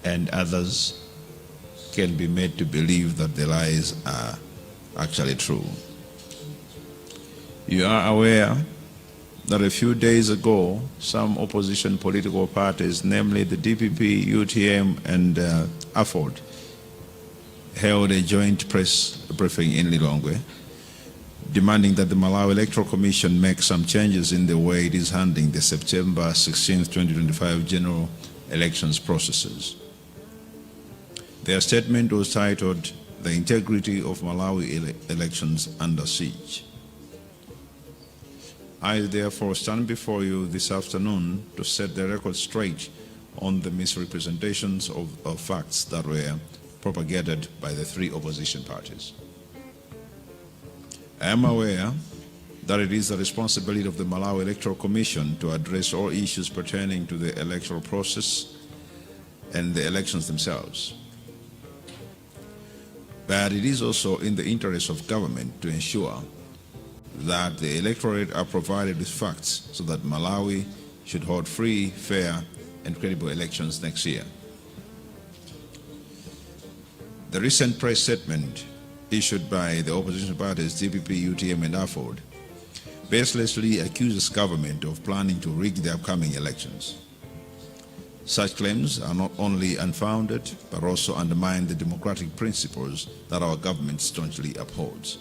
And others can be made to believe that the lies are actually true. You are aware that a few days ago, some opposition political parties, namely the DPP, UTM, and AFORD, held a joint press briefing in Lilongwe, demanding that the Malawi Electoral Commission make some changes in the way it is handling the September 16, 2025 general elections processes. Their statement was titled, "The Integrity of Malawi Elections Under Siege." I therefore stand before you this afternoon to set the record straight on the misrepresentations of facts that were propagated by the three opposition parties. I am aware that it is the responsibility of the Malawi Electoral Commission to address all issues pertaining to the electoral process and the elections themselves. But it is also in the interest of government to ensure that the electorate are provided with facts so that Malawi should hold free, fair, and credible elections next year. The recent press statement issued by the opposition parties DPP, UTM, and AFORD baselessly accuses government of planning to rig the upcoming elections. Such claims are not only unfounded, but also undermine the democratic principles that our government staunchly upholds.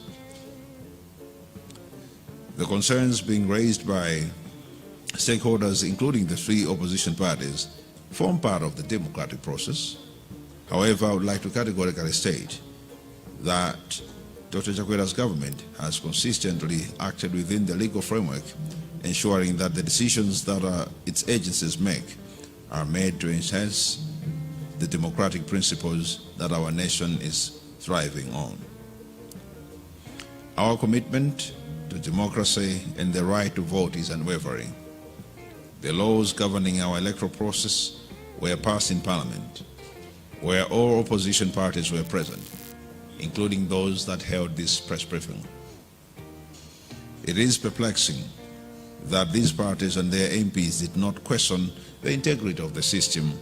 The concerns being raised by stakeholders, including the three opposition parties, form part of the democratic process. However, I would like to categorically state that Dr. Chakwera's government has consistently acted within the legal framework, ensuring that the decisions that its agencies make are made to enhance the democratic principles that our nation is thriving on. Our commitment to democracy and the right to vote is unwavering. The laws governing our electoral process were passed in Parliament, where all opposition parties were present, including those that held this press briefing. It is perplexing that these parties and their MPs did not question the integrity of the system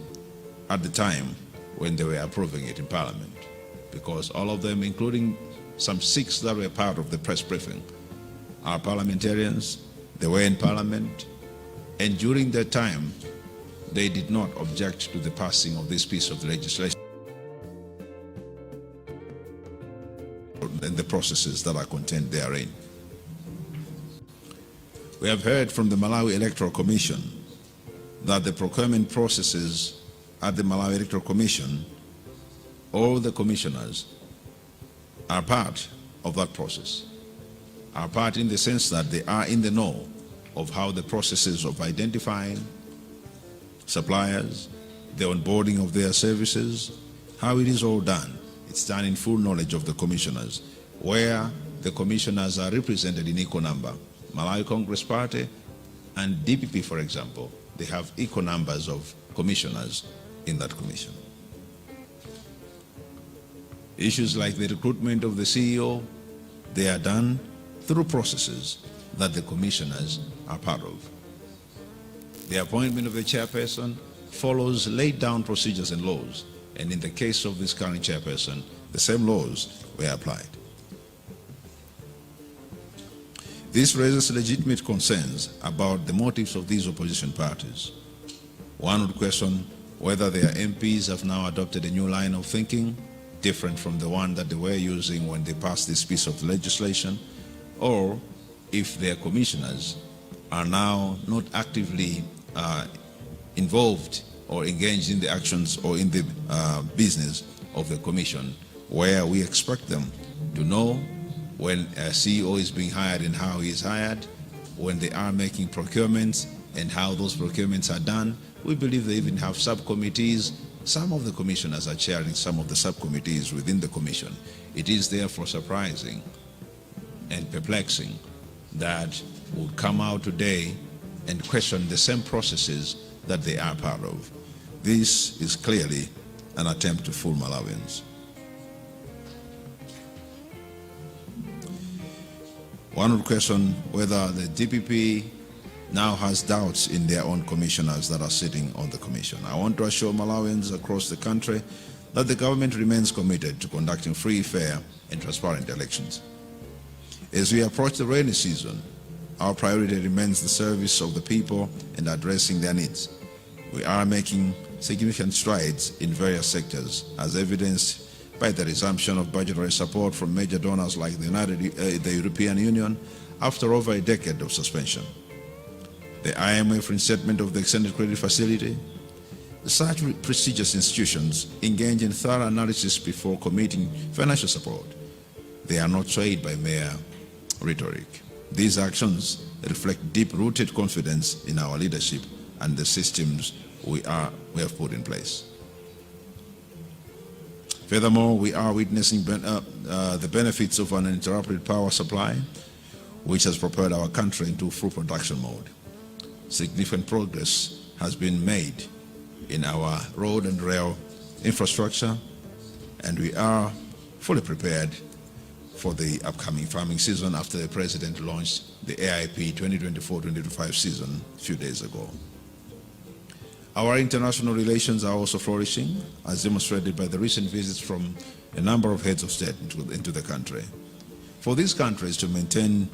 at the time when they were approving it in Parliament, because all of them, including some six that were part of the press briefing, are parliamentarians. They were in Parliament, and during that time, they did not object to the passing of this piece of legislation and the processes that are contained therein. We have heard from the Malawi Electoral Commission that the procurement processes at the Malawi Electoral Commission, all the commissioners are part of that process, are part in the sense that they are in the know of how the processes of identifying suppliers, the onboarding of their services, how it is all done. It's done in full knowledge of the commissioners, where the commissioners are represented in equal number. Malawi Congress Party and DPP, for example, they have equal numbers of commissioners in that commission. Issues like the recruitment of the CEO, they are done through processes that the commissioners are part of. The appointment of the chairperson follows laid down procedures and laws, and in the case of this current chairperson, the same laws were applied. This raises legitimate concerns about the motives of these opposition parties. One would question whether their MPs have now adopted a new line of thinking, different from the one that they were using when they passed this piece of legislation, or if their commissioners are now not actively involved or engaged in the actions or in the business of the commission, where we expect them to know when a CEO is being hired and how he is hired, when they are making procurements and how those procurements are done. We believe they even have subcommittees. Some of the commissioners are chairing some of the subcommittees within the commission. It is therefore surprising and perplexing that would come out today and question the same processes that they are part of. This is clearly an attempt to fool Malawians. One would question whether the DPP, now has doubts in their own commissioners that are sitting on the commission. I want to assure Malawians across the country that the government remains committed to conducting free, fair, and transparent elections. As we approach the rainy season, our priority remains the service of the people and addressing their needs. We are making significant strides in various sectors, as evidenced by the resumption of budgetary support from major donors like the European Union after over a decade of suspension, the IMF reinstatement of the extended credit facility. Such prestigious institutions engage in thorough analysis before committing financial support. They are not swayed by mere rhetoric. These actions reflect deep-rooted confidence in our leadership and the systems we have put in place. Furthermore, we are witnessing the benefits of an uninterrupted power supply, which has propelled our country into full production mode. Significant progress has been made in our road and rail infrastructure, and we are fully prepared for the upcoming farming season after the president launched the AIP 2024-2025 season a few days ago. Our international relations are also flourishing, as demonstrated by the recent visits from a number of heads of state into the country. For these countries to maintain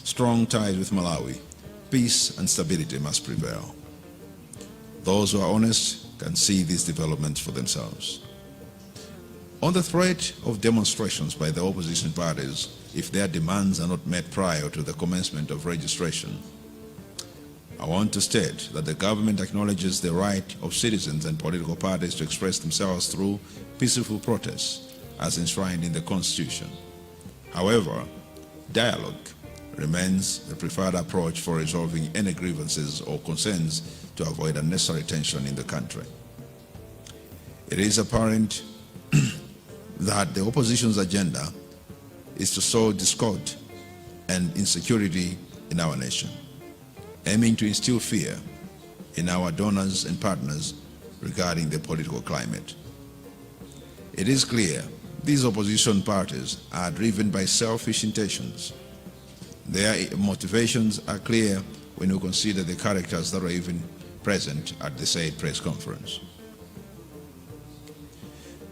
strong ties with Malawi, peace and stability must prevail. Those who are honest can see these developments for themselves. On the threat of demonstrations by the opposition parties if their demands are not met prior to the commencement of registration, I want to state that the government acknowledges the right of citizens and political parties to express themselves through peaceful protests as enshrined in the Constitution. However, dialogue remains the preferred approach for resolving any grievances or concerns to avoid unnecessary tension in the country. It is apparent that the opposition's agenda is to sow discord and insecurity in our nation, aiming to instill fear in our donors and partners regarding the political climate. It is clear these opposition parties are driven by selfish intentions. Their motivations are clear when you consider the characters that were even present at the said press conference.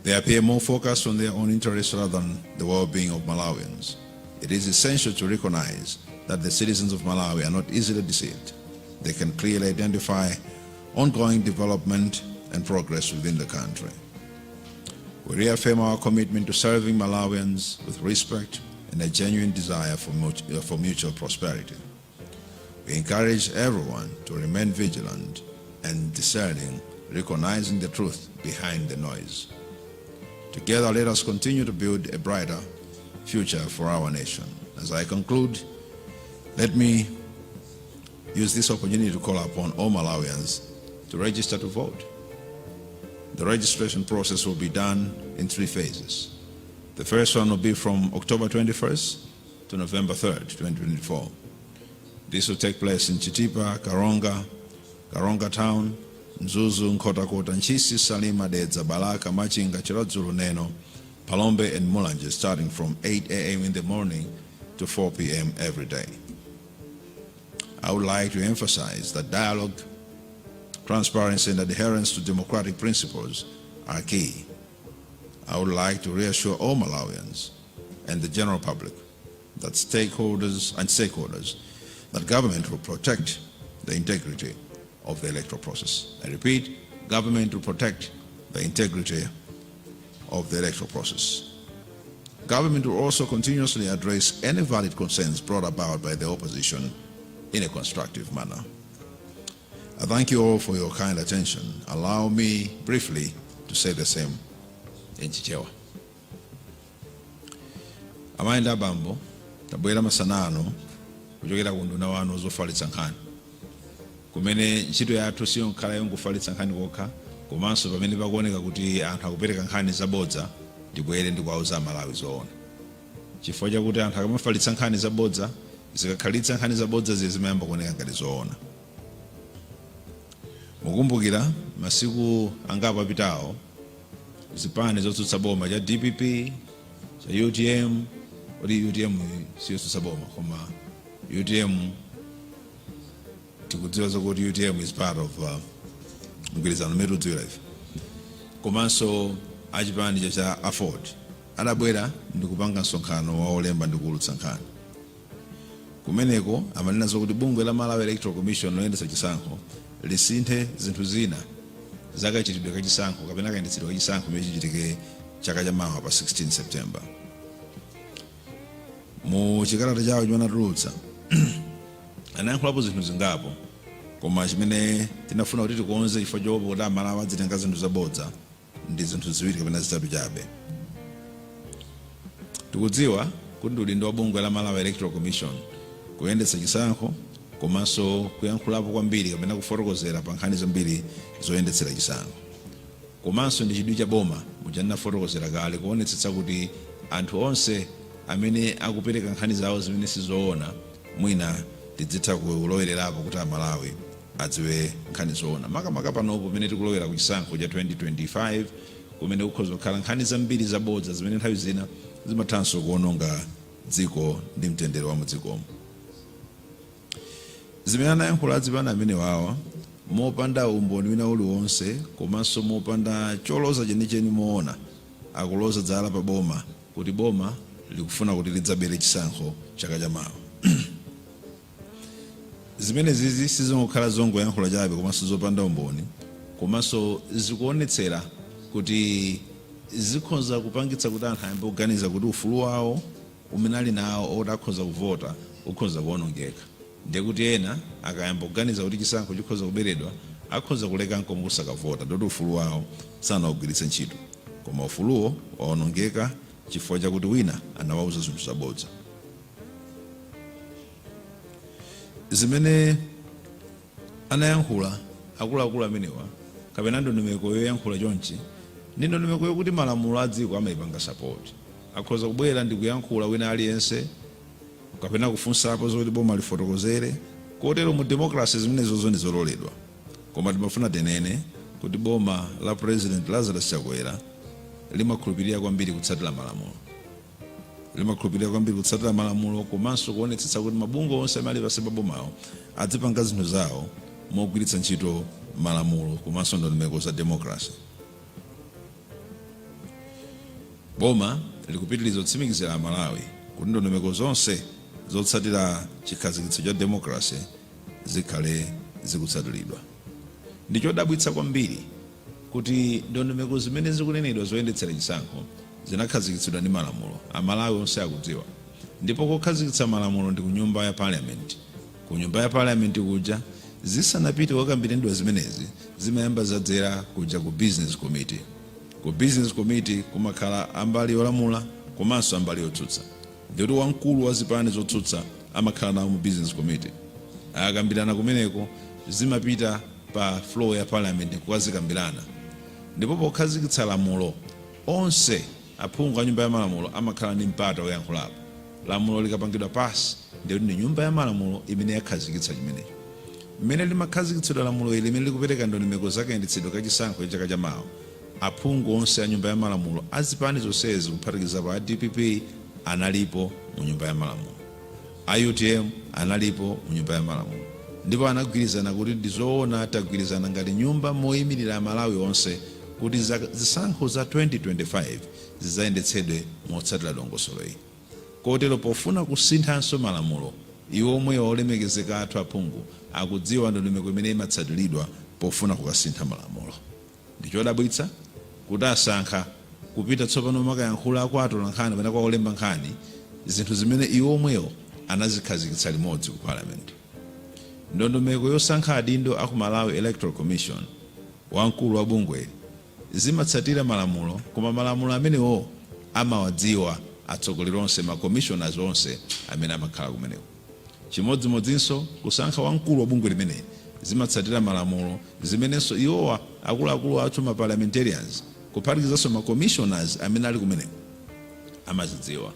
They appear more focused on their own interests rather than the well-being of Malawians. It is essential to recognize that the citizens of Malawi are not easily deceived. They can clearly identify ongoing development and progress within the country. We reaffirm our commitment to serving Malawians with respect and a genuine desire for mutual prosperity. We encourage everyone to remain vigilant and discerning, recognizing the truth behind the noise. Together, let us continue to build a brighter future for our nation. As I conclude, let me use this opportunity to call upon all Malawians to register to vote. The registration process will be done in three phases. The first one will be from October 21st to November 3rd, 2024. This will take place in Chitipa, Karonga, Karonga Town, Mzuzu, Nkhotakota, Ntchisi, Salima, Dedza, Balaka, Machinga, Chiradzulu, Neno, Phalombe, and Mulanje, starting from 8 a.m. in the morning to 4 p.m. every day. I would like to emphasize that dialogue, transparency, and adherence to democratic principles are key. I would like to reassure all Malawians and the general public that stakeholders that government will protect the integrity of the electoral process. I repeat, government will protect the integrity of the electoral process. Government will also continuously address any valid concerns brought about by the opposition in a constructive manner. I thank you all for your kind attention. Allow me briefly to say the same in Chichewa. Amayi ndi abambo, tabwera masana ano kuchokera ku unduna wanu zofalitsa nkhani, kumene ntchito yathu siyokhala yongofalitsa nkhani kokha, komanso pamene pakuoneka kuti anthu akupereka nkhani zabodza, ndibwere ndikuwauza Amalawi zoona, chifukwa chakuti anthu akamafalitsa nkhani zabodza, zikakhalitsa nkhani zabodza ziye zimayamba kuoneka ngati zoona. Mukumbukira masiku angapo apitawo, zipani zotsutsa boma cha DPP, cha UTM, kuti UTM siyotsutsa boma, koma UTM Tikudziwa zokuti UTM is part of mgwirizano umene tikudziwira ife, komanso achipani cha AFORD adabwera ndi kupanga msonkhano wa olemba ndi kuwulutsa nkhani. Kumeneko amanena zokuti bungwe la Malawi Electoral Commission loyendetsa chisankho lisinthe zinthu zina zakachitidwe kachisankho kapena kayendetsedwe kachisankho imene chichitike chaka chamawa pa 16 September. Mu chikalata chawo chimene anatulutsa anayankhulapo zinthu zingapo, koma chimene tinafuna kuti tikonze chifukwa choopa kuti Amalawi adzitenga zinthu zabodza ndi zinthu ziwiri kapena zitatu chabe. Tikudziwa kuti ndi udindo wa bungwe la Malawi Electoral Commission kuyendetsa chisankho komanso kuyankhulapo kwambiri kapena kufotokozera pa nkhani zambiri zoyendetsera chisankho, komanso ndi chidwi cha boma, muja ndinafotokozera kale, kuonetsetsa kuti anthu onse amene akupereka nkhani zawo zimene sizoona mwina tidzitha kulowererapo kuti Amalawi adziwe nkhani zoona, makamaka panopo pamene tikulowera ku chisankho cha 2025, kumene kukhoza kukhala nkhani zambiri zabodza zimene nthawi zina zimathanso kuononga dziko ndi mtendere wa mudzikomo. Zimene anayankhula azipani amenewawa mopanda umboni wina uliwonse komanso mopanda choloza chenicheni moona, akuloza dzala pa boma kuti boma likufuna kuti lidzabere chisankho chaka chamawa. Zimene zizi sizingokhala zongoyankhula chabe komanso zopanda umboni, komanso zikuonetsera kuti zikhoza kupangitsa kuti anthu ayambe kuganiza kuti ufulu wawo umene ali nawo oti akhoza kuvota ukhoza kuonongeka. Ndiye kuti ena akayamba kuganiza kuti chisankho chikhoza kuberedwa, akhoza kuleka nkomwe kusakavota, ndoti ufulu wawo sanawugwiritse ntchito, koma ufuluwo waonongeka chifukwa chakuti wina anawauza zinthu zabodza. Zimene anayankhula akuluakulu amenewa kapena ndondomeko yoyankhula chonchi ndi ndondomeko yokuti malamulo a dziko amayipanga support. Akhoza kubwera ndi kuyankhula wina aliyense kapena kufunsapo zoti boma lifotokozere. Kotero mu democracy zimenezozo ndi zololedwa, koma timafuna tinene kuti boma la President Lazarus Chakwera limakhulupirira kwambiri kutsatira malamulo, limakhulupirira kwambiri kutsatira malamulo komanso kuonetsetsa kuti mabungwe onse amene ali pansi pa bomawo adzipanga zinthu zawo mogwiritsa ntchito malamulo komanso ndondomeko za democracy. Boma likupitiriza kutsimikizira Amalawi kuti ndondomeko zonse zotsatira chikhazikitso cha democracy zikhale zikutsatiridwa. Ndi chodabwitsa kwambiri kuti ndondomeko zimene zikunenedwa zoyendetsera chisankho zinakhazikitsidwa ndi malamulo, Amalawi onse akudziwa, ndipo kokhazikitsa malamulo ndi ku nyumba ya Parliament. Ku nyumba ya Parliament kuja, zisanapite kukakambiranidwa zimenezi, zimayamba zadzera kuja ku Business Committee. Ku Business Committee kumakhala ambali yolamula komanso ambali yotsutsa, ndikuti wamkulu wa zipani zotsutsa amakhala nawo mu Business Committee. Akakambirana kumeneko, zimapita pa floor ya Parliament kukazikambirana, ndipo pokhazikitsa lamulo onse aphungu a nyumba ya malamulo amakhala ndi mpata woyankhulapo. Lamulo likapangidwa pass, ndikuti ndi nyumba ya malamulo imene yakhazikitsa chimenecho. Mmene limakhazikitsidwa lamulo ili limene likupereka ndondomeko zakayendetsedwe ka chisankho cha chaka chamawa, aphungu onse a nyumba ya malamulo a zipani zonsezi kuphatikizapo a DPP analipo mu nyumba ya malamulo, a UTM analipo mu nyumba ya malamulo, ndipo anagwirizana kuti ndizoona, tagwirizana ngati nyumba moyimirira Amalawi onse kuti zisankho za 2025 zidzayendetsedwe motsatira dongosolo ili. Kotero pofuna kusinthanso malamulo, iwo omwewa olemekezeka athu aphungu akudziwa ndondomeko imene imatsatiridwa pofuna kukasintha malamulo. Ndichodabwitsa kuti asankha kupita tsopano makayankhula kwa atolankhani kapena kwa olemba nkhani zinthu zimene iwo omwewo anazikhazikitsa limodzi ku Parliament. Ndondomeko yosankha adindo aku Malawi Electoral Commission, wamkulu wa bungweli, zimatsatira malamulo, koma malamulo amenewo amawadziwa atsogoleri onse, ma commissioners onse amene amakhala kumeneko. Chimodzimodzinso kusankha wamkulu wa bungwe limeneli zimatsatira malamulo, zimenenso iwowa akuluakulu athu ma parliamentarians kuphatikizanso ma commissioners amene ali kumeneko amazidziwa.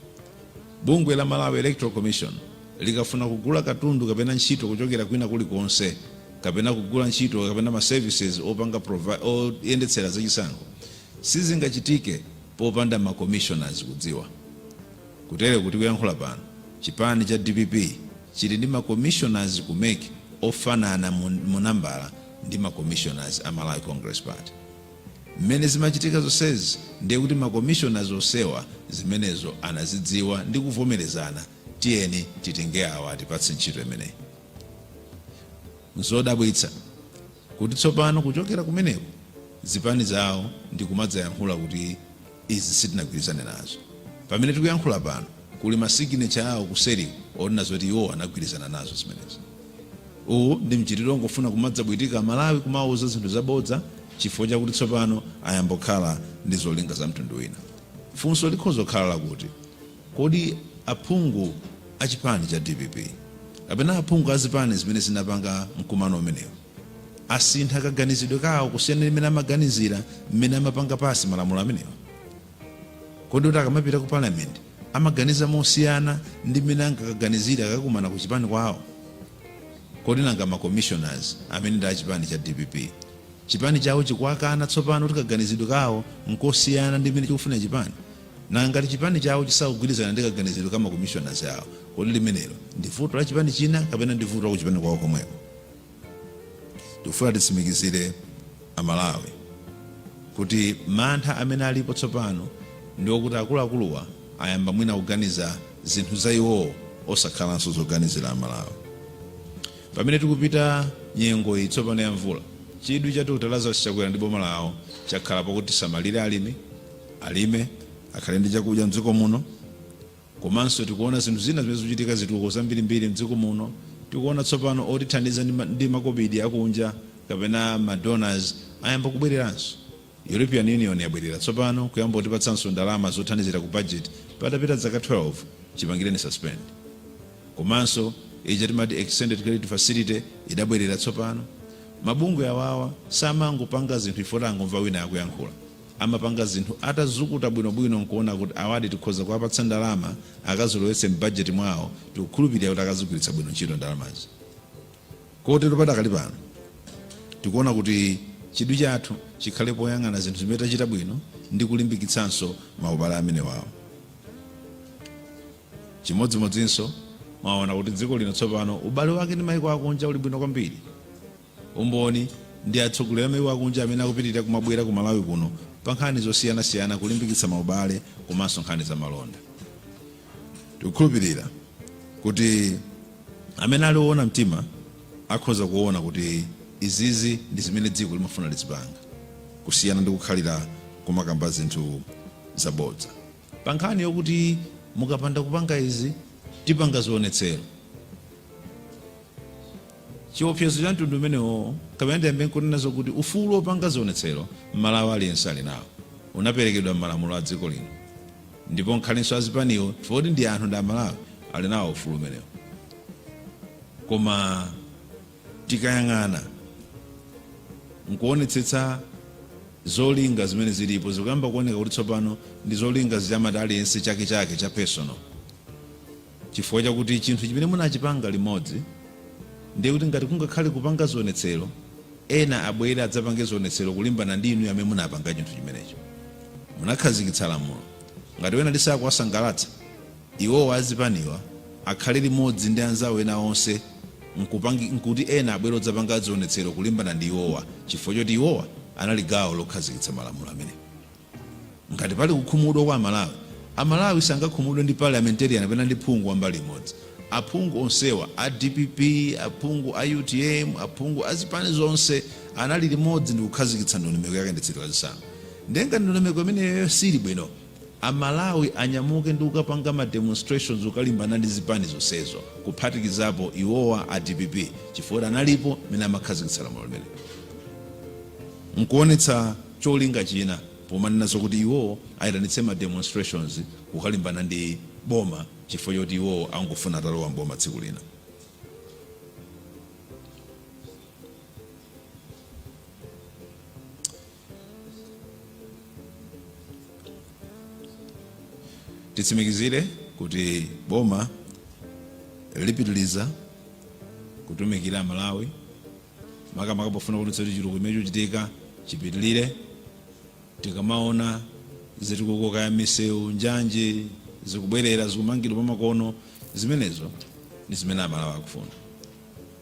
Bungwe la Malawi Electoral Commission likafuna kugula katundu kapena ntchito kuchokera kwina kulikonse, kapena kugula ntchito kapena ma services opanga oyendetsera zachisankho, sizingachitike popanda ma commissioners kudziwa. Kutere kuti kuyankhula pano, chipani cha DPP chili ndi ma commissioners ku MEC. ofanana mu nambala ndi ma commissioners a Malawi Congress Party. Mmene zimachitika zonsezi ndiye kuti ma commissioners onsewa zimenezo anazidziwa ndi kuvomerezana, tiyeni titenge awa atipatse ntchito imeneyi. Nzodabwitsa kuti tsopano kuchokera kumeneko zipani zawo ndi kumadzayankhula kuti izi sitinagwirizane nazo. Pamene tikuyankhula pano kuli ma signature awo kuseriko onena zoti iwowo anagwirizana nazo zimenezi. Uwu ndi mchitidwe ongofuna kumadzabwitika Amalawi kumawauza zinthu zabodza chifukwa chakuti tsopano ayamba kukhala ndi zolinga za mtundu wina. Funso likhoza kukhala lakuti, kodi aphungu a chipani cha dpp kapena aphungu a zipani zimene zinapanga mkumano umenewu asintha kaganizidwe kawo kusiyana ndi mmene amaganizira mmene amapanga pass malamulo amenewa? Kodi kuti akamapita ku parliament amaganiza mosiyana ndi mmene angakaganizire akakumana ku chipani kwawo? Kodi nanga ma commissioners amene ndi a chipani cha dpp, chipani chawo chikuwakana tsopano kuti kaganizidwe kawo nkosiyana ndi mmene chikufunira chipani? Nanga ngati chipani chawo chisakugwirizana ndi kaganizidwe ka ma commissioners awo, kodi limenelo ndi vuto la chipani china kapena ndi vuto la kuchipani kwawo komweko? Tikufuna titsimikizire Amalawi kuti mantha amene alipo tsopano ndi okuti akuluakuluwa ayamba mwina kuganiza zinthu za iwowo osakhalanso zoganizira Amalawi. Pamene tikupita nyengo iyi tsopano ya mvula, chidwi cha Dr Lazarus Chakwera ndi boma lawo chakhala pakuti tisamalire alimi, alime, akhale ndi chakudya mdziko muno. Komanso tikuona zinthu zina zimene zikuchitika, zitukuko zambirimbiri mdziko muno. Tikuona tsopano otithandiza ndi makobidi akunja kapena ma donors ayamba kubwereranso. European Union yabwerera tsopano kuyamba kutipatsanso ndalama zothandizira ku budget patapita zaka 12 chipangireni suspend. Komanso ija timati Extended Credit Facility idabwerera tsopano. Mabungwe awawa samangopanga zinthu chifukwa choti angomva wina akuyankhula. Amapanga zinthu atazukuta bwinobwino nkuona kuti awadi tikhoza kuwapatsa ndalama akazilowetse m'bajeti mwawo, tikukhulupirira kuti akazigwiritsa bwino ntchito ndalamazi. Kotero padakali pano tikuona kuti chidwi chathu chikhale poyang'ana zinthu zimene tachita bwino ndi kulimbikitsanso maubale amenewawo. Chimodzimodzinso mwaona kuti dziko lino tsopano ubale wake ndi maiko akunja uli bwino kwambiri. Umboni ndi atsogoleri a maiko akunja amene akupitirira kumabwera ku Malawi kuno pa nkhani zosiyanasiyana kulimbikitsa maubale komanso nkhani za malonda. Tikukhulupirira kuti amene ali owona mtima akhoza kuona kuti izizi ndi zimene dziko limafuna lizipanga kusiyana ndi kukhalira kumakamba zinthu zabodza. Pa nkhani yokuti mukapanda kupanga izi tipanga zionetsero, chiopsezo cha mtundu umenewo, kapena ndiyambe nkunena zokuti ufulu wopanga zionetsero Mmalawi aliyense ali nawo, unaperekedwa m'malamulo a dziko lino, ndipo nkhalenso azipaniwo chifukwa kuti ndi anthu, ndi Amalawi, ali nawo ufulu umenewo. Koma tikayang'ana nkuonetsetsa zolinga zimene zilipo, zikuyamba kuoneka kuti tsopano ndi zolinga zija amati aliyense chake chake cha personal, chifukwa chakuti chinthu chimene munachipanga limodzi, ndiye kuti ngati kungakhale kupanga zionetsero, ena abwere adzapange zionetsero kulimbana ndi inuyo amene munapanga chinthu chimenecho. Munakhazikitsa lamulo, ngati wena lisakuwasangalatsa iwowo azipaniwa akhale limodzi ndi anzawo ena onse nkuti ena abwere odzapanga zionetsero kulimbana ndi iwowa chifukwa choti iwowa anali gawo lokhazikitsa malamulo amenewa. Ngati pali kukhumudwa kwa Amalawi, Amalawi sangakhumudwe ndi parliamentarian kapena ndi phungu wa mbali imodzi. Aphungu onsewa, a dpp, aphungu a utm, aphungu a zipani zonse anali limodzi ndikukhazikitsa ndondomeko ya kayendetsedwe ka zisankho. Ndiye ngati ndondomeko imeneyoyo sili bwino, Amalawi anyamuke ndi kukapanga ma demonstrations kukalimbana ndi zipani zonsezo kuphatikizapo iwowa a dpp chifukwa kuti analipo mmene amakhazikitsa lamulo limeneli. Nkuonetsa cholinga china pomanena zokuti iwowo ayitanitse ma demonstrations kukalimbana ndi boma chifukwa choti iwowo angofuna atalowa m'boma tsiku lina. Titsimikizire kuti boma lipitiliza kutumikira Amalawi, makamaka pofuna kuonetsa kuti chitukuko chimene chikuchitika chipitilire. Tikamaona zitukuko, kaya misewu, njanji zikubwerera, zikumangidwa pamakono, zimenezo ndi zimene Amalawi akufuna.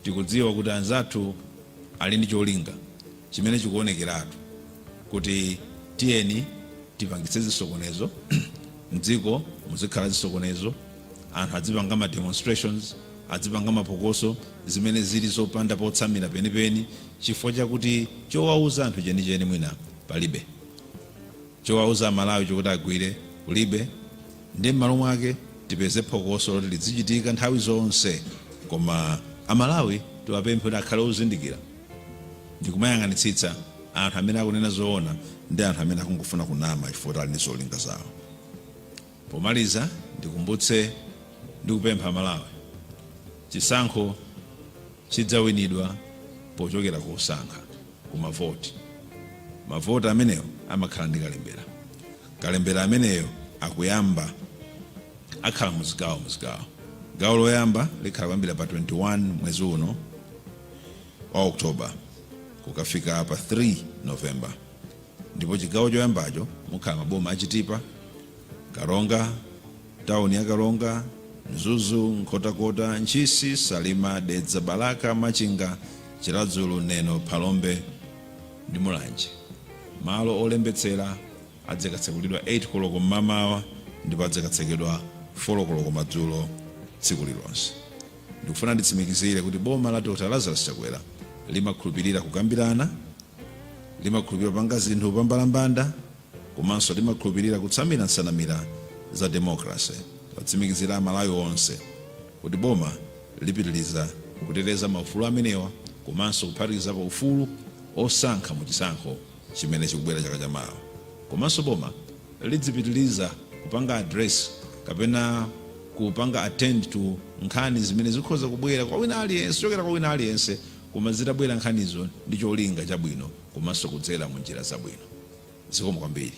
Tikudziwa kuti anzathu ali ndi cholinga chimene chikuonekeratu kuti tiyeni tipangitse zisokonezo mdziko, muzikhala zisokonezo, anthu adzipanga ma demonstrations, adzipanga mapokoso, zimene zili zopanda potsamira penipeni, chifukwa chakuti chowauza anthu chenicheni mwina palibe, chowauza Amalawi chokuti agwire kulibe. Ndi m'malo mwake tipeze phokoso loti lidzichitika nthawi zonse. Koma Amalawi tiwapemphe kuti akhale ozindikira ndikumayang'anitsitsa anthu amene akunena zoona ndi anthu amene akungofuna kunama chifukwa kuti ali ndi zolinga zawo. Pomaliza, ndikumbutse ndi kupempha Amalawi: chisankho chidzawinidwa pochokera kosankha, kumavoti. Mavoti amenewo amakhala ndi kalembera. Kalembera ameneyo akuyamba, akhala muzigawo muzigawo. Gawo loyamba likhala kuyambira pa 21 mwezi uno wa October kukafika pa 3 November, ndipo chigawo choyambacho mukhala maboma a Chitipa, Karonga, tawuni ya Karonga, Mzuzu, Nkhotakota, Ntchisi, Salima, Dedza, Balaka, Machinga, Chiradzulu, Neno, Phalombe ndi Mulanje. Malo olembetsera adzikatsekulidwa 8 koloko mmamawa ndipo adzikatsekedwa 4 koloko madzulo tsiku lilonse. Ndikufuna nditsimikizire kuti boma la Dr Lazarus Chakwera limakhulupirira kukambirana, limakhulupirira kupanga zinthu pambalambanda, komanso limakhulupirira kutsamira nsanamira za democracy. Watsimikizira Amalawi onse kuti boma lipitiliza kuteteza maufulu amenewa, komanso kuphatikizapo ufulu osankha mu chisankho chimene chikubwera chaka chamawa. Komanso boma lidzipitiliza kupanga address kapena kupanga attend to nkhani zimene zikhoza kubwera kwa wina aliyense, kuchokera kwa wina aliyense, koma zitabwera nkhanizo ndi cholinga chabwino komanso kudzera mu njira zabwino. Zikomo kwambiri.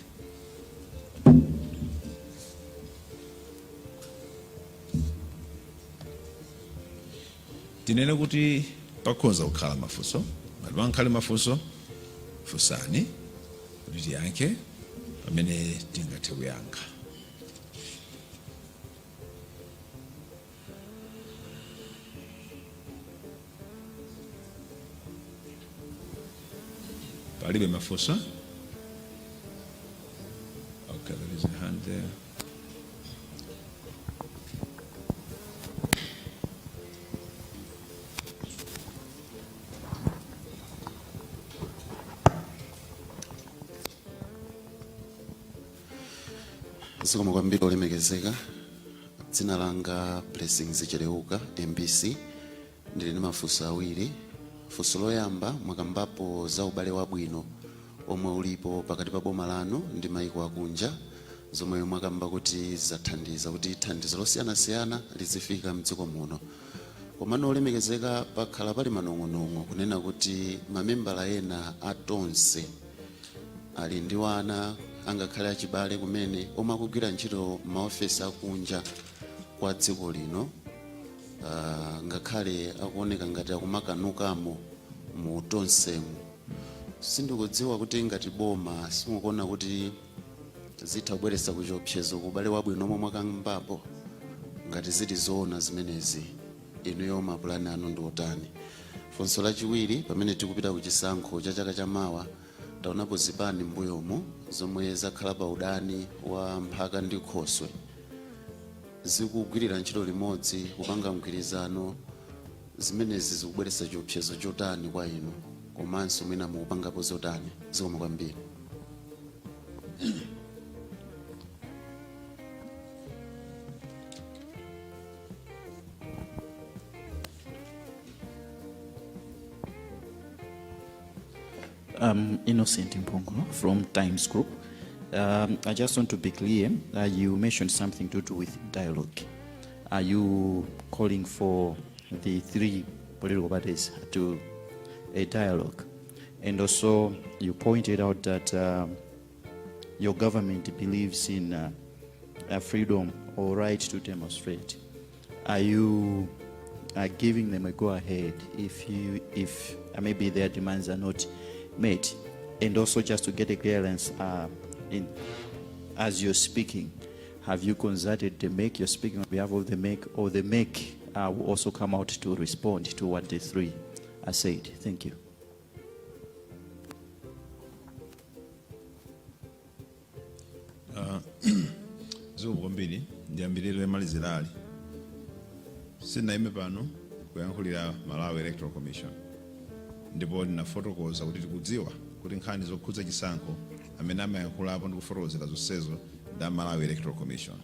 Tinene kuti pakhoza kukhala mafunso. Ngati pangakhale mafunso, funsani kuti tiyankhe pamene tingathe kuyankha. Palibe mafunso? Okay, there is a hand there. Zikomo kwambiri, olemekezeka. Dzina langa Blessings Cheleuka, MBC. Ndili ndi mafunso awiri. Funso loyamba, mwakambapo za ubale wabwino omwe ulipo pakati pa boma lanu ndi maiko akunja, zomwe mwakamba kuti zathandiza kuti thandizo losiyanasiyana lizifika mdziko muno. Komano olemekezeka, pakhala pali manong'onong'o kunena kuti mamembala ena a Tonse ali ndi wana, angakhale achibale kumene, omwe akugwira ntchito maofesi akunja kwa dziko lino, ngakhale akuoneka ngati akumakanukamo mu Tonsemu. Sindikudziwa kuti ngati boma simukuona kuti zitha kubweretsa kuchiopsezo ku ubale wabwino omwe mwakambapo. Ngati zili zoona zimenezi, inuyo mapulani anu ndi otani? Funso lachiwiri, pamene tikupita ku chisankho cha chaka chamawa, taonapo zipani m'mbuyomu zomwe zakhala pa udani wa mphaka ndi khoswe zikugwirira ntchito limodzi kupanga mgwirizano. Zimenezi zikubweretsa chiopsezo chotani kwa inu, komanso mwina mukupangapo zotani? Zikomo kwambiri. Innocent Mpongo from Times Group. I just want to be clear. You mentioned something to do with dialogue. Are you calling for the three political parties to a dialogue? And also, you pointed out that your government believes in a freedom or right to demonstrate. Are you giving them a go-ahead if maybe their demands are not met? And also, just to get a clearance, as you're speaking, have you consulted the MEC? You're speaking on behalf of the MEC, or the MEC will also come out to respond to what the three said. Thank you. Zikomo kwambiri. Ndiyambirire malizirali. Sindinayime pano kuyankhulira Malawi Electoral Commission, ndipo ndinafotokoza kuti tikudziwa kuti nkhani zokhudza chisankho amene amayankhulapo ndi kufotokozera zonsezo ndi Malawi Electoral Commission.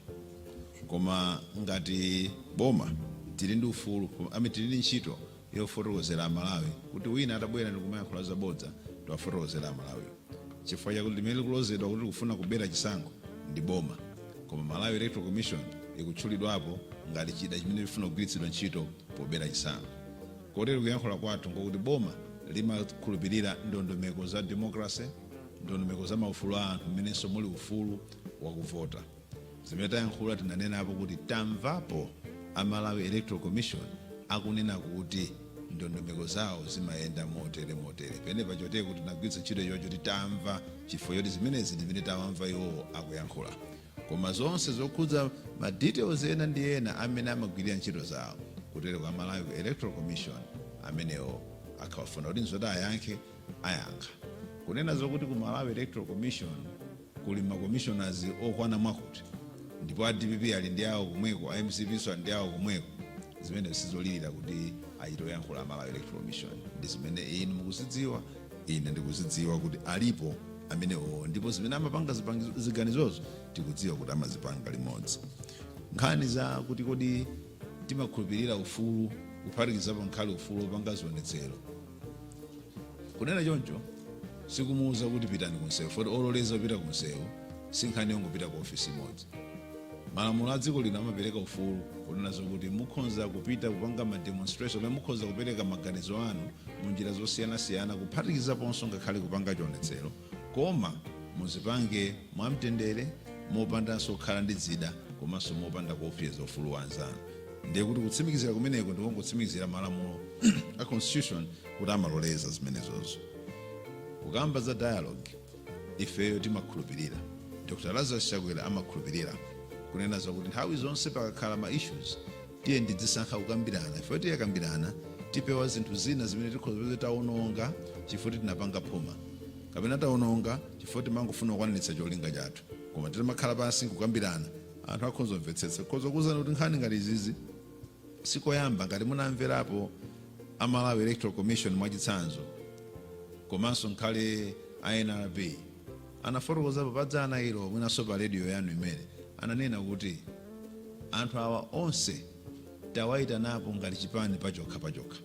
Koma ngati boma tili ndi ufulu ame tili ndi ntchito yofotokozera Amalawi kuti wina atabwera ndi kumayankhula zabodza, tiwafotokozera Amalawi, chifukwa chakuti limene likulozedwa kuti likufuna kubera chisankho ndi boma, koma Malawi Electoral Commission ikutchulidwapo ngati chida chimene chifuna kugwiritsidwa ntchito pobera chisankho. Kotero kuyankhula kwathu ngokuti boma limakhulupirira ndondomeko za democracy, ndondomeko za maufulu a anthu, mmenenso muli ufulu wakuvota. Zimene tayankhula, tinanenapo kuti tamvapo a Malawi Electoral Commission akunena kuti ndondomeko zawo zimayenda motere motere. Pene pachoteko kuti tinagwiritsa ntchito ichocho kuti tamva, chifukwa choti zimenezi ndi zimene tawamva iwowo akuyankhula. Koma zonse zokhudza ma details ena ndi ena amene amagwirira ntchito zawo kutero kwa Malawi Electoral Commission, amenewo akhawafuna kuti nzoti ayankhe, ayankha. Kunena zokuti ku Malawi Electoral Commission kuli ma commissioners okwana mwakuti, ndipo a DPP ali ndi awo komweko, a MCP so ali ndi awo komweko, zimene sizolirira kuti achite oyankhula a Malawi Electoral Commission. Ndi zimene inu mukuzidziwa, ine ndikuzidziwa kuti alipo amenewo, ndipo zimene amapanga ziganizozo tikudziwa kuti amazipanga limodzi. Nkhani za kuti kodi timakhulupirira ufulu, kuphatikizapo nkhali ufulu wopanga zionetsero, kunena choncho sikumuwuza kuti pitani kunsewu, foti ololeza kupita kunsewu si nkhani yongopita ku ofisi imodzi. Malamulo a dziko lino amapereka ufulu kunena zokuti mukhoza kupita kupanga ma demonstration, kapena mukhoza kupereka maganizo anu mu njira zosiyanasiyana, kuphatikizaponso ngakhale kupanga chionetsero, koma muzipange mwamtendere, mopandanso kukhala ndi zida komanso mopanda kuopseza ufulu wa anzanu. Ndiye kuti kutsimikizira kumeneko ndikongotsimikizira malamulo a constitution kuti amaloleza zimenezozo. Kukamba za dialogue, ifeyo timakhulupirira, Dr Lazarus Chakwera amakhulupirira kunena zakuti nthawi zonse pakakhala ma issues, tiye ndidzisankha kukambirana. Ifeyo tiyakambirana, tipewa zinthu zina zimene tikhoza kupeza taononga chifukwa tinapanga phuma, kapena taononga chifukwa timangofuna kukwaniritsa cholinga chathu. Koma titamakhala pansi nkukambirana, anthu akhoza kumvetsetsa. Khoza kuwuzani kuti nkhani ngati izizi sikoyamba. Ngati munamverapo a Malawi Electoral Commission mwachitsanzo, komanso nkhale a NRB anafotokozapo padzana ilo, mwinanso pa radio yanu imene ananena kuti anthu awa onse tawayitanapo ngati chipani pachokha pachokha,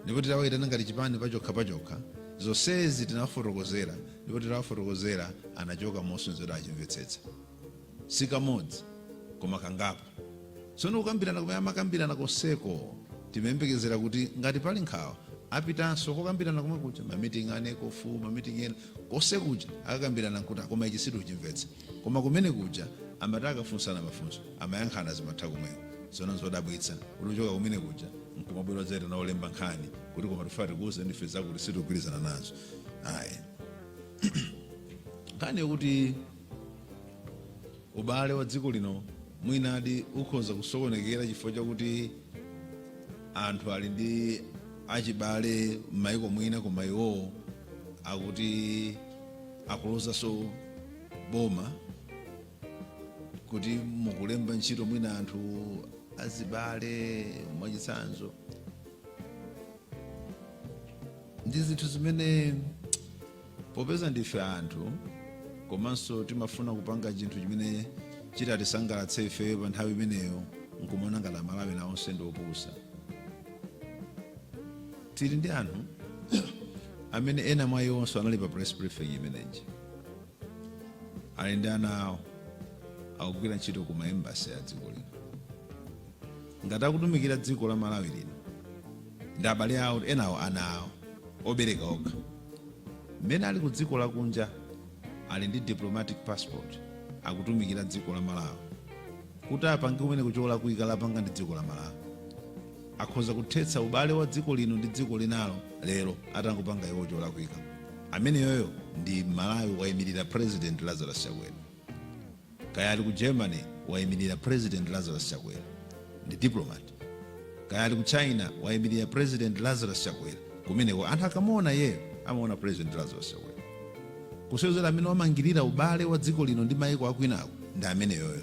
ndipo titawayitana ngati chipani pachokha pachokha, zonsezi tinawafotokozera, ndipo titawafotokozera anachoka mosonyeza achimvetsetsa, si kamodzi koma kangapo. Tsono kukambirana kumene amakambirana konseko, timayembekezera kuti ngati pali nkhawa apitanso kokambirana komwe kuja, ma meeting a NECOF, ma meeting ena konse kuja akakambirana nkuti koma ichi situchimvetsa. Koma kumene kuja amati akafunsana mafunso, amayankhana, zimatha komweko. Tsono zodabwitsa kuti kuchoka kumene kuja nkumabwera zaitana olemba nkhani kuti koma tifuna tikuwuze ndife zakuti sitikugwirizana nazo. Ayi, nkhani yokuti ubale wa dziko lino mwinadi ukhoza kusokonekera chifukwa chakuti anthu ali ndi achibale m'mayiko mwina, koma iwowo akuti akulozanso boma kuti mukulemba ntchito mwina anthu azibale mwachitsanzo, ndi zinthu zimene popeza ndife anthu komanso timafuna kupanga chinthu chimene chitatisangalatse ifeyo pa nthawi imeneyo, nkumaona ngati Amalawi nawonse ndi opusa. Tili ndi anthu amene ena mwa iwonso anali pa press briefing imeneji, ali ndi ana awo akugwira ntchito ku ma embassy a dziko lino. Ngati akutumikira dziko la Malawi lino ndi abale awo, enawo ana awo obereka okha, mmene ali ku dziko lakunja ali ndi diplomatic passport, akutumikira dziko la Malawi, kuti apange kumene kuchola kuyika lapanga ndi dziko la Malawi, akhoza kuthetsa ubale wa dziko lino ndi dziko linalo lero atangopanga iwo cholakwika. Ameneyoyo ndi Malawi, wayimirira President Lazarus Chakwera. Kaya ali ku Germany, wayimirira President Lazarus Chakwera, ndi diplomat. Kaya ali ku China, wayimirira President Lazarus Chakwera kumeneko. Anthu akamuona iyeyo amaona President Lazarus Chakwera, kusewezera amene wamangirira ubale wa dziko lino ndi mayiko akwinako ndi ameneyoyo.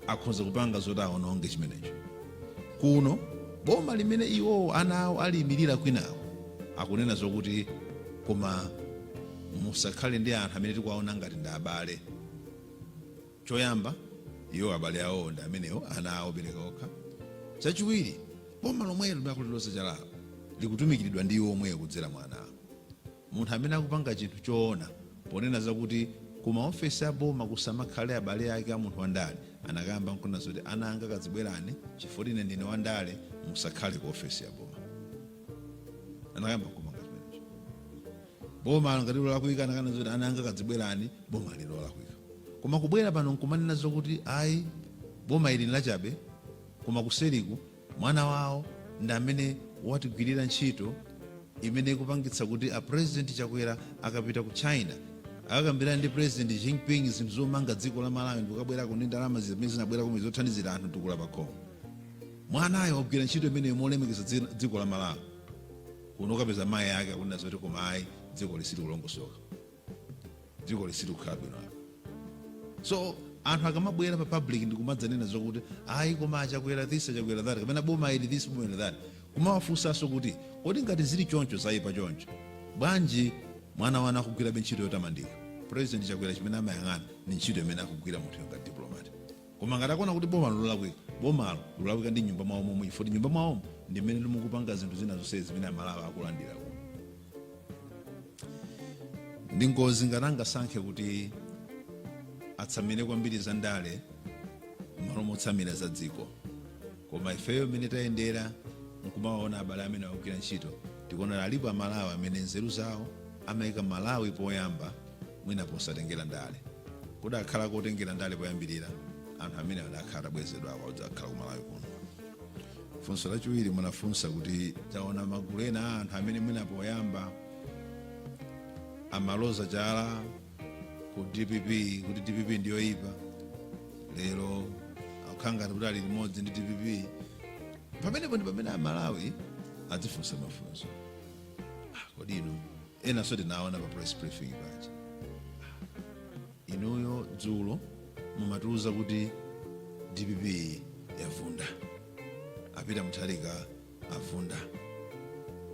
Akhoza kupanga zoti aononge chimenecho. Kuno boma limene iwowo ana awo aliyimirira kwinako akunena zokuti koma musakhale ndi anthu amene tikuwaona ngati ndi abale. Choyamba, iwo abale awowo ndi amenewo, ana awo bereka okha. Chachiwiri, boma lomwelo limakuliloza chalawo likutumikiridwa ndi iwo omweyo kudzera mwa ana awo. Munthu amene akupanga chinthu choona ponena zakuti ku maofesi a boma kusamakhale abale ake a munthu wandale anakamba nkunena zoti ana anga kadzibwerani, chifukwa ine ndine wandale, musakhale ku ofesi ya boma. Anakamba nkumanga chimenecho. Boma ngati lolakwika, anakana zoti ana anga kadzibwerani, boma lili lolakwika. Koma kubwera pano nkumanena zokuti ayi, boma ili lachabe, koma kuseriku mwana wawo ndi amene watigwirira ntchito imene ikupangitsa kuti a President Chakwera akapita ku China akakambirana ndi President Jinping zinthu zomanga dziko la Malawi, ndikukabwerako ndi ndalama zimene zinabwera komwe zothandizira anthu tukula pakhomo. Mwanayo wagwira ntchito imeneyo molemekeza dziko la Malawi. Kuno ukapeza mayi ake akunena zoti koma ayi, dziko lisili kulongosoka, dziko lisili kukhala bwino apa. So anthu akamabwera pa public ndikumadzanena zokuti ayi, koma aChakwera this, aChakwera that, kapena boma ili this, boma ili that, kumawafunsanso kuti kodi ngati zili choncho, zayipa choncho bwanji mwana wanu akugwirabe ntchito yotamandika? President Chakwera chimene amayang'ana ni ntchito imene akugwira munthu ngati diplomat. Koma ngati akuona kuti boma lolakwika, bomalo lolakwika ndi nyumba mwawo momwe, chifukwa nyumba mwawomo ndi mmene limukupanga zinthu zina zonse zimene Amalawi akulandira kuno. Ndi ngozi ngati angasankhe kuti atsamire kwambiri za ndale m'malo motsamira za dziko. Koma ifeyo mmene tayendera nkumawaona abale amene akugwira ntchito, tikuona alipo Amalawi amene nzeru zawo amayika Malawi poyamba, mwina posatengera ndale. Kodi akhala kotengera ndale poyambirira, anthu amene adakhala atabwezedwako adzakhala ku Malawi kuno? Funso lachiwiri munafunsa kuti taona magulu ena a anthu amene mwina poyamba amaloza chala ku DPP kuti DPP ndiyoyipa, lero akukhala ngati kuti ali limodzi ndi DPP. Pamenepo ndi pamene Amalawi adzifunsa mafunso. Kodi inu ena so tinaona pa press briefing paja, inuyo dzulo mumatiuza kuti DPP yavunda, apita Mutharika avunda,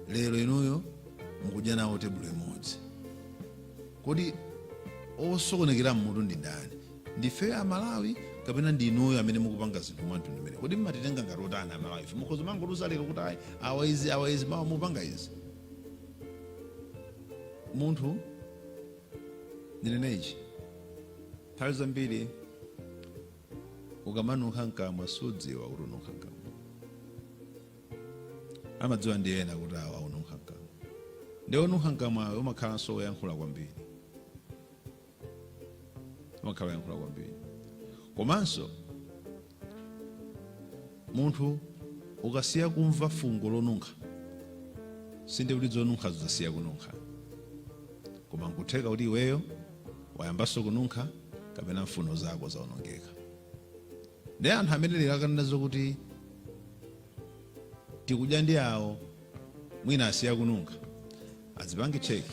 lero inuyo mukudya nawo tebulo imodzi. Kodi osokonekera mmutu ndi ndani? Ndifeyo Amalawi kapena ndi inuyo amene mukupanga zinthu mwamtundu umene? Kodi mmatitenga ngati otani Amalawi ife? Mukhoza mangotiuza lero kuti ayi, awa izi, awa izi, mawa mupanga izi. Munthu ndinenechi, nthawi zambiri ukamanunkha mkamwa sudziwa kuti ununkha mkamwa, amadziwa ndi ena kuti awa ununkha mkamwa. Ndi onunkha mkamwayo umakhalanso woyankhula kwambiri, umakhala woyankhula kwambiri. Komanso munthu ukasiya kumva fungo lonunkha, sinde kuti zonunkha zasiya kununkha, koma nkutheka kuti iweyo wayambanso kununkha kapena mfuno zako zaonongeka. Ndi anthu amene lero akanena zokuti tikudya ndi awo, mwina asiya kununkha, adzipange check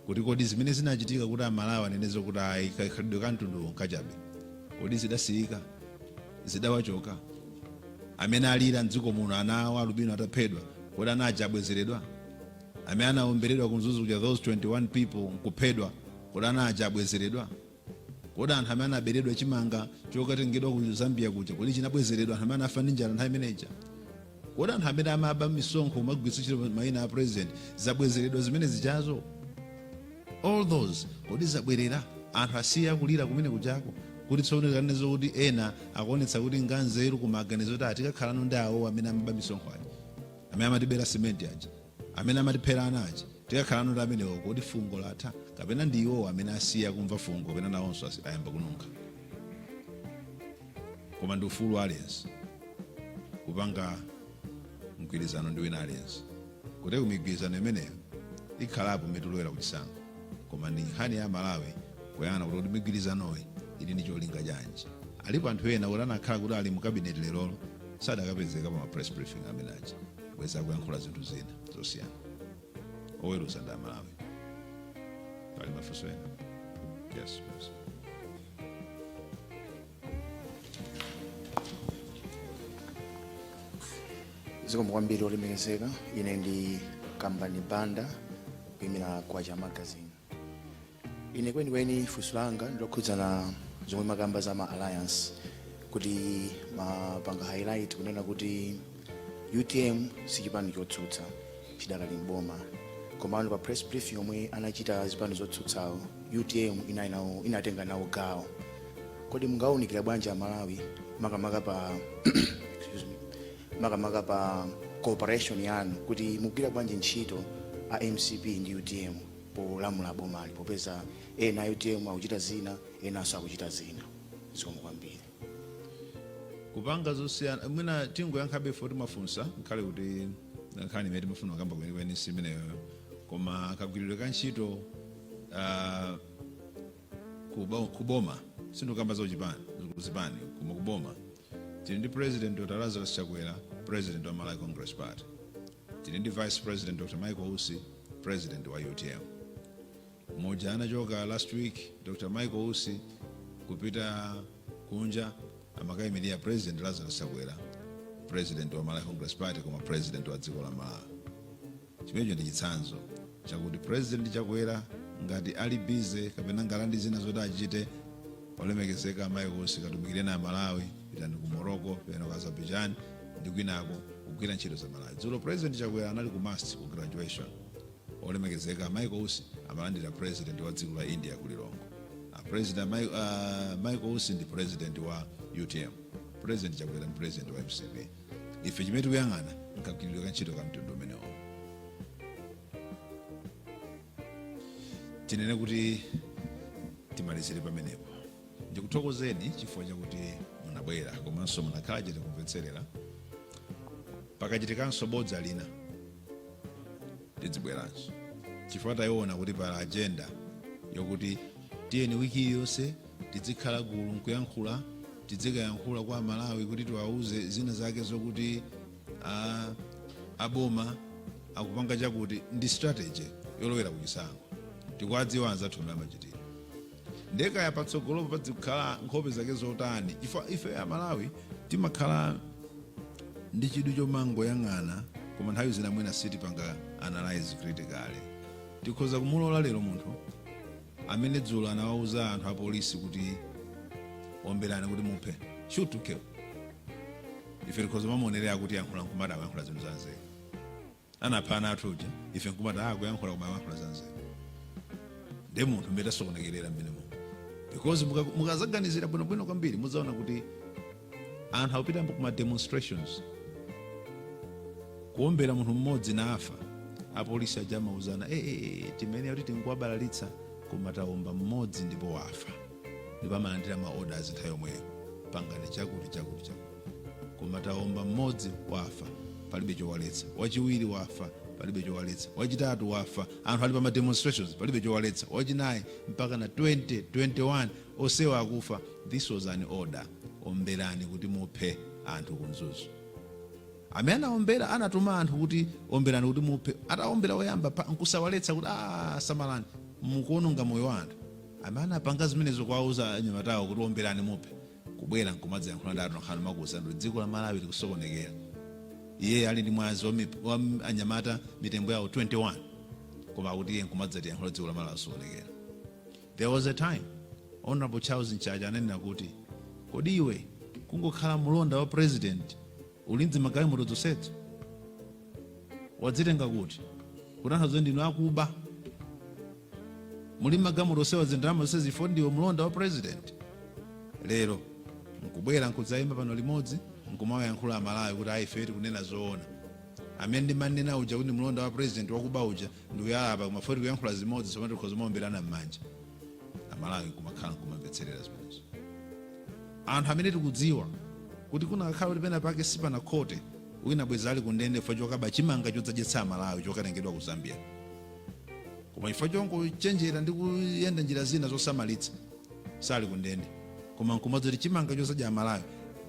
kuti kodi zimene zinachitika kuti Amalawi anene kuti ayi, kakhalidwe ka mtundu nkachabe, kodi zidasiyika, zidawachoka? Amene alira mdziko muno ana awo alubino ataphedwa, kodi ana aja abwezeredwa? Amene anaomberedwa ku Mzuzu kuja, those 21 people nkuphedwa, kodi ana aja abwezeredwa? Kodi anthu amene anaberedwa chimanga chokatengedwa ku Zambia kuja, kodi chinabwezeredwa? Anthu amene anafa ndi njala nthawi imeneja, kodi anthu amene amaba misonkho kumagwiritsa ntchito mayina a president, zabwezeredwa zimene zichazo? All those, kodi zabwerera? Anthu asiya kulira kumene kuchako kuti tsono tikanene kuti ena akuonetsa kuti nganzeru kumaganizo kuti atikakhalano ndi awo amene amaba misonkho aja, amene amatibera simenti aja, amene amatiphera ana aja, tikakhalano ndi amenewo, kodi fungo latha kapena ndi iwowo amene asiya kumva fungo kapena nawonso ayamba kununkha? Koma ndi ufulu aliyense kupanga mgwirizano ndi wina aliyense, kuti migwirizano imeneyo ikhalapo mitulowera kuchisankho. Koma ndi nkhani ya Malawi kuyang'ana kuti migwirizanoyi ili ndi cholinga chanji. Alipo anthu ena kuti anakhala kuti ali mu cabinet lerolo. Sadakapezeka pa ma press briefing amene aja, bweza kuyankhula zinthu zina zosiyana. Oweruza ndi Amalawi. Pali mafunso ena? Yes, please. Zikomo kwambiri, olemekezeka. Ine ndi Kambani Banda, kuyimira Kwacha Magazine. Ine kwenikweni funso langa ndilokhudzana zomwe makamba za ma alliance, kuti mapanga highlight kunena kuti UTM sichipani chotsutsa, chidakali mboma, komano pa press briefing yomwe anachita zipani zotsutsawo, UTM inali nawo, inatenga nawo gawo. Kodi mungawunikira bwanji Amalawi, makamaka pa, excuse me, makamaka pa cooperation yanu, kuti mugwira bwanji ntchito a MCP ndi UTM polamula bomali, popeza ena a UTM akuchita zina, enanso akuchita zina? Zikomo kwambiri. Kupanga zosiyana, mwina tingoyankhabe foti mafunsa nkhale kuti nkhani imene timafuna kukamba kwenikweni si imeneyo, koma kagwiridwe ka ntchito kuboma, sindikukamba za uchipani, kuzipani, koma kuboma tili ndi President Dr Lazarus Chakwera, president wa Malawi Congress Party, tili ndi Vice President Dr Michael Usi, president wa UTM. Muja anachoka last week Dr Michael Usi kupita kunja, amakayimirira President Lazarus Chakwera, president wa Malawi Congress Party koma president wa dziko la Malawi. Chimenecho ndi chitsanzo chakuti President Chakwera ngati ali busy kapena ngati ndi zina zoti achite, olemekezeka Michael Usi, katumikireni a Malawi, pitani ku Morocco, pitani ku Azerbaijan ndi kwinako kugwira ntchito za Malawi. Dzulo President Chakwera anali ku MUST ku graduation, olemekezeka Michael Usi amalandira president wa dziko la India ku Lilongwe. President Michael Usi ndi president wa UTM, President Chakwera ndi president wa MCP. Ife chimene tikuyang'ana nkagwiridwe ka ntchito ka mtundu umenewo. Tinene kuti timalizire pamenepo. Ndikuthokozeni chifukwa chakuti munabwera komanso munakhala chete kumvetserera. Pakachitikanso bodza lina tidzibweranso, chifukwa tayiona kuti pala agenda yokuti tiyeni wiki iliyonse tizikhala gulu nkuyankhula, tizikayankhula kwa Amalawi kuti tiwauze zina zake zokuti aboma akupanga chakuti. Ndi strategy yolowera kuchisankho. Tikuwadziwa anzathu amene amachitira. Ndekaya patsogolopo padzikhala nkhope zake zotani, chifukwa ife Amalawi timakhala ndi chidwi chomangoyang'ana, koma nthawi zina mwina sitipanga analyze critically. Tikhoza kumulola lero munthu amene dzulo anawauza anthu apolisi kuti omberani kuti muphe, shoot to kill, ife tikhoza mamuonerera kuti yankhula nkumati akuyankhula zinthu zanzeru. Anapha ana athu uja, ife nkumati akuyankhula koma akuyankhula zanzeru. Ndi munthu mmene tasokonekerera mmenemo, because mukazaganizira bwinobwino kwambiri mudzaona kuti anthu akupita kuma demonstrations, kuombera munthu mmodzi nafa, apolisi aja amauzana, "Eh, eh, eh, timene kuti tinkuwabalalitsa, koma taomba mmodzi ndipo wafa," ndipo amalandira ma orders nthawi yomweyo, pangani chakuti, chakuti, chakuti, koma taomba mmodzi wafa, palibe chowaletsa. Wachiwiri wafa, palibe chowaletsa. Wachitatu wafa, anthu ali pa ma demonstrations, palibe chowaletsa. Wachinayi, mpaka na 20 21 osewa akufa. This was an order, omberani kuti muphe anthu ku Mzuzu. Amene anaombera anatuma anthu kuti omberani kuti muphe. Ataombera woyamba pa nkusawaletsa kuti, "Ah, samalani, mukuononga moyo wa anthu." Amene anapanga zimenezo kuwauza anyamatawo kuti omberani muphe, kubwera nkumadzayankhula ndi atolankhani, makuwuzani kuti dziko la Malawi likusokonekera, iye ali ndi mwazi wa anyamata, mitembo yawo 21, koma akuti iye nkumadzatiyankhula dziko la Malawi likusokonekera. There was a time Honorable Charles Mchacha ananena kuti, "Kodi iwe kungokhala mlonda wa president uli ndi magalimoto zonsezo wadzitenga kuti?" Kutanthauza ndinu akuba, muli magalimoto onsewa, zindalama zonse zifo, ndiwe mlonda wa president. Lero nkubwera nkudzayima pano limodzi nkumawayankhula Amalawi kuti ayi, ife tikunena zoona, amene ndimanena uja kuti ndi mlonda wa president wakuba uja ndikuyalapa, koma foti kuyankhula zimodzi, somati tikhoza maomberana m'manja. Amalawi nkumakhala nkumamvetserera zimenezo. Anthu amene tikudziwa kuti kunakakhala kuti pena pake sipanakhote, wina bweza ali kundende chifukwa chokaba chimanga chodzadyetsa Amalawi chokatengedwa ku Zambia, koma chifukwa chongochenjera ndi kuyenda njira zina zosamalitsa sali kundende, koma nkumadzoti chimanga chodzadya Amalawi,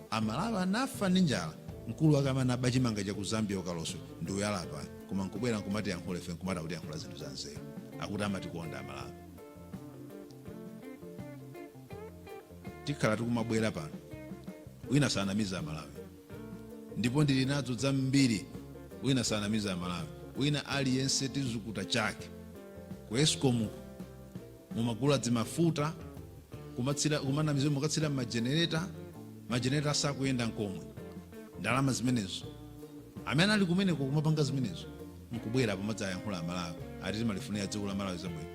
Amalawi anafa ndi njala. Mkulu wake amene aba chimanga cha ku Zambia ukaloswe ndi uyalapa, koma nkubwera nkumati yankhula ife, nkumati akuti yankhula zinthu za nzeru, akuti amatikonda Amalawi. Tikhala tikumabwera pano, wina sanamiza Amalawi, ndipo ndili nazo zambiri. Wina sanamiza Amalawi, wina aliyense tizukuta chake. Ku Escom mumagula dzimafuta kumatsira, kumanamiza, mukatsira majenereta, majenereta asakuyenda nkomwe. Ndalama zimenezo, amene ali kumeneko kumapanga zimenezo nkubwera pamadzayankhula Amalawi, ati timalifunira dziko la Malawi zabwino.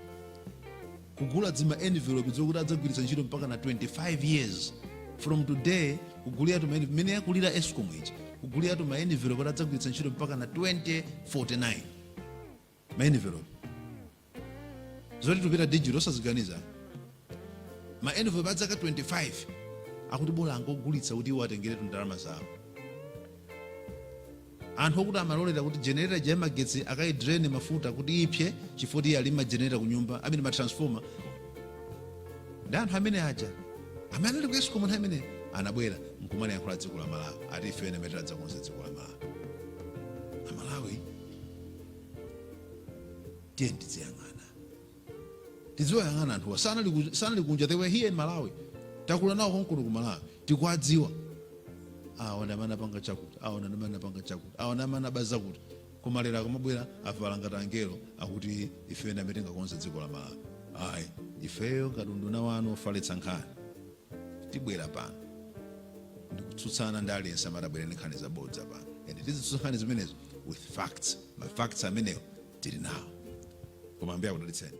Kugula dzima envelope zokuti adzagwiritsa ntchito mpaka na 25 years from today, kugulira tuma mmene yakulira Escom ichi, kugulira tuma envelope kuti adzagwiritsa ntchito mpaka na 2049, ma envelope zoti tupita digital osaziganiza, ma envelope adzaka 25, akuti bola angogulitsa kuti iwo atengeretu ndalama zawo. Anthu okuti amalolera kuti generator ja magetsi akayidrain mafuta kuti ipye chifukwa iye ali magenerator kunyumba amene matransformer, ndi anthu amene aja amene ali ku Escom nthawi imene anabwera nkumaliyankhula dziko la Malawi, ati ife ene amene tidzakonza dziko la Malawi. Amalawi, tiye tiziyang'ana, tiziwayang'ana anthuwa. Sanali kunja, they were here in Malawi. Takula nawo konkuno ku Malawi, tikuwadziwa. Awa ndi amene apanga chakuti, awa ndi amene apanga chakuti, awa ndi amene abaza kuti. Koma lero akamabwera avala ngati angelo, akuti ife ndi amene tingakonze dziko la Malawi. Ayi, ifeyo ngati unduna wanu ofalitsa nkhani tibwera pano ndikutsutsana ndi aliyense amene abwere ndi nkhani zabodza pano, and tizitsutsa nkhani zimenezo with facts. Ma facts amenewo tili nawo. Koma Ambuye akudalitseni.